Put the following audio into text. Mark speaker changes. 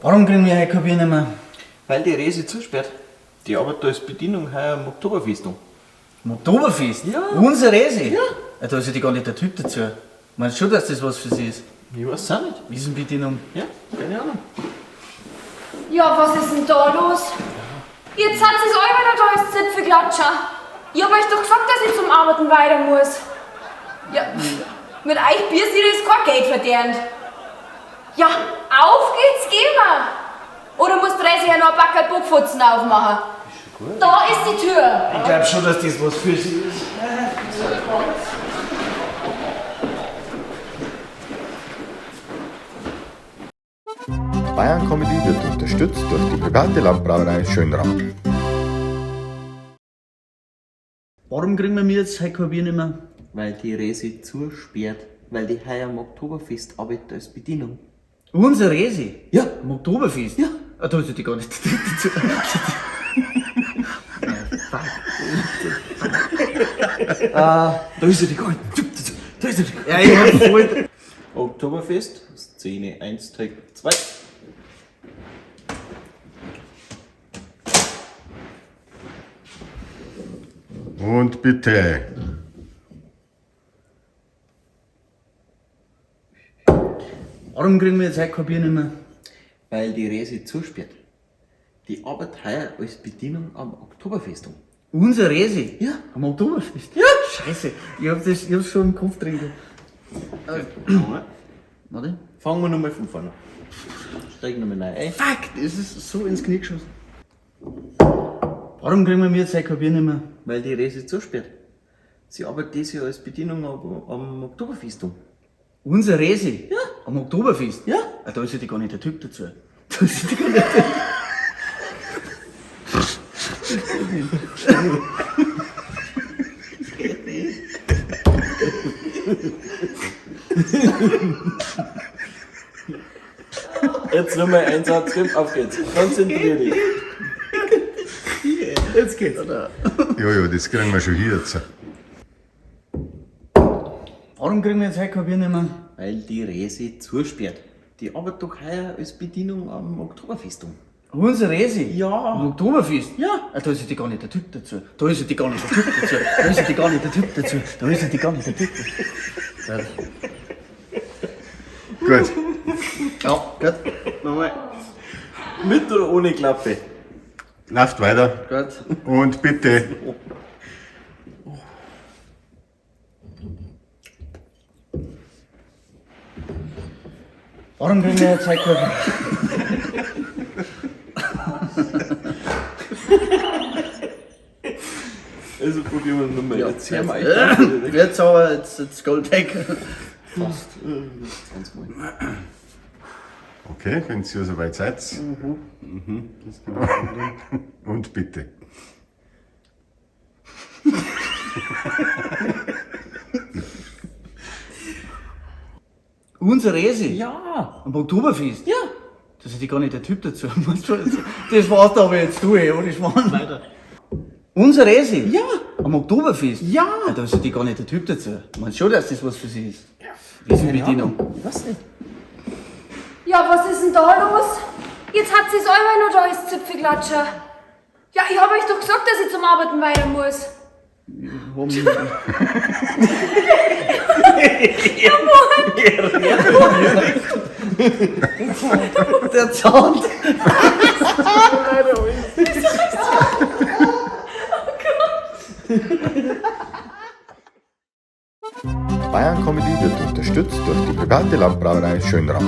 Speaker 1: Warum kriegen wir heute kein Bier nicht mehr?
Speaker 2: Weil die Resi zusperrt. Die arbeitet als Bedienung heuer am Oktoberfest an.
Speaker 1: Am Oktoberfest?
Speaker 2: Ja.
Speaker 1: Unser Resi?
Speaker 2: Ja.
Speaker 1: Ja. Da ist ja die gar nicht der Typ dazu. Meinst du schon, dass das was für sie ist?
Speaker 2: Ich weiß auch nicht.
Speaker 1: Wiesenbedienung.
Speaker 2: Ja, keine Ahnung.
Speaker 3: Ja, was ist denn da los? Jetzt hat sie's euch wieder da als Zipfelklatscher. Ich hab euch doch gesagt, dass ich zum Arbeiten weiter muss. Ja, mit euch Bier sieht ist kein Geld verdient. Ja, auf geht's, gehen wir. Oder muss Resi ja noch ein Backerl Bockfotzen aufmachen? Da ist die Tür.
Speaker 1: Ich glaube schon, dass das was für sie ist.
Speaker 4: Bayern Comedy wird unterstützt durch die private Landbrauerei Schönrath.
Speaker 1: Warum kriegen wir jetzt heute kein Bier nicht mehr?
Speaker 2: Weil die Resi zusperrt. Weil die heuer am Oktoberfest arbeitet als Bedienung.
Speaker 1: Unser Resi?
Speaker 2: Ja.
Speaker 1: Am Oktoberfest?
Speaker 2: Ja.
Speaker 1: Ah, da ist ja die gar nicht der Typ dazu.
Speaker 2: Da ist ja die gar nicht. Da ist ja die
Speaker 1: Ja, ich hab voll.
Speaker 2: Oktoberfest, Szene 1, Take 2.
Speaker 4: Und bitte.
Speaker 1: Warum kriegen wir jetzt heute kein Bier nicht mehr?
Speaker 2: Weil die Resi zusperrt. Die arbeitet heuer als Bedienung am Oktoberfest an.
Speaker 1: Unser Resi?
Speaker 2: Ja.
Speaker 1: Am Oktoberfest? Ja. Scheiße, ich hab das, ich hab's schon im Kopf drin. Warte.
Speaker 2: Fangen wir nochmal von vorne an. Steigen nochmal neu ein.
Speaker 1: Fuck, das ist so ins Knie geschossen. Warum kriegen wir jetzt heute kein Bier nicht mehr?
Speaker 2: Weil die Resi zusperrt. Sie arbeitet dieses Jahr als Bedienung am Oktoberfest an.
Speaker 1: Unser Resi?
Speaker 2: Ja.
Speaker 1: Am Oktoberfest?
Speaker 2: Ja.
Speaker 1: Ah, da ist ja die gar nicht der Typ dazu. Da ist ja die gar nicht der
Speaker 2: Jetzt nochmal ein Satz, komm, auf geht's. Konzentrier dich.
Speaker 1: Jetzt geht's. Oder?
Speaker 4: Jojo, das kriegen wir schon hier jetzt.
Speaker 1: Warum kriegen wir jetzt heute kein Bier nicht mehr?
Speaker 2: Weil die Resi zusperrt. Die arbeitet doch heuer als Bedienung am Oktoberfest an.
Speaker 1: Unser Resi?
Speaker 2: Ja.
Speaker 1: Am Oktoberfest?
Speaker 2: Ja.
Speaker 1: Ah, da ist ja die gar nicht der Typ dazu. Da ist ja die gar nicht der Typ dazu. Da ist ja die gar nicht der Typ dazu. Da ist ja die gar nicht der Typ dazu.
Speaker 4: Gut.
Speaker 1: Ja, gut. Nochmal.
Speaker 2: Mit oder ohne Klappe?
Speaker 4: Läuft weiter.
Speaker 1: Gut.
Speaker 4: Und bitte.
Speaker 1: Warum kriegen wir jetzt heute kein Bier?
Speaker 2: Also probieren wir nochmal. Jetzt hören wir euch an.
Speaker 1: Jetzt aber, jetzt Gold Back.
Speaker 2: Fast. 20 Mal.
Speaker 4: Okay, wenn ihr soweit seid. Mhm. Und bitte.
Speaker 1: Unser Resi?
Speaker 2: Ja!
Speaker 1: Am Oktoberfest?
Speaker 2: Ja!
Speaker 1: Das ist ja gar nicht der Typ dazu. Das warst aber jetzt du, ey, ohne Schmarrn.
Speaker 2: Weiter.
Speaker 1: Unser Resi?
Speaker 2: Ja!
Speaker 1: Am Oktoberfest?
Speaker 2: Ja!
Speaker 1: Ah, da ist ja die gar nicht der Typ dazu. Meinst du schon, dass das was für sie ist? Ja. Wiesenbedienung.
Speaker 2: Ich weiß nicht.
Speaker 3: Ja, was ist denn da los? Jetzt hat sie's euch noch da als Zipfelklatscher. Ja, ich hab euch doch gesagt, dass ich zum Arbeiten weiter muss.
Speaker 1: Der Zahn.
Speaker 4: Bayern Comedy wird unterstützt durch die private Landbrauerei Schönrath.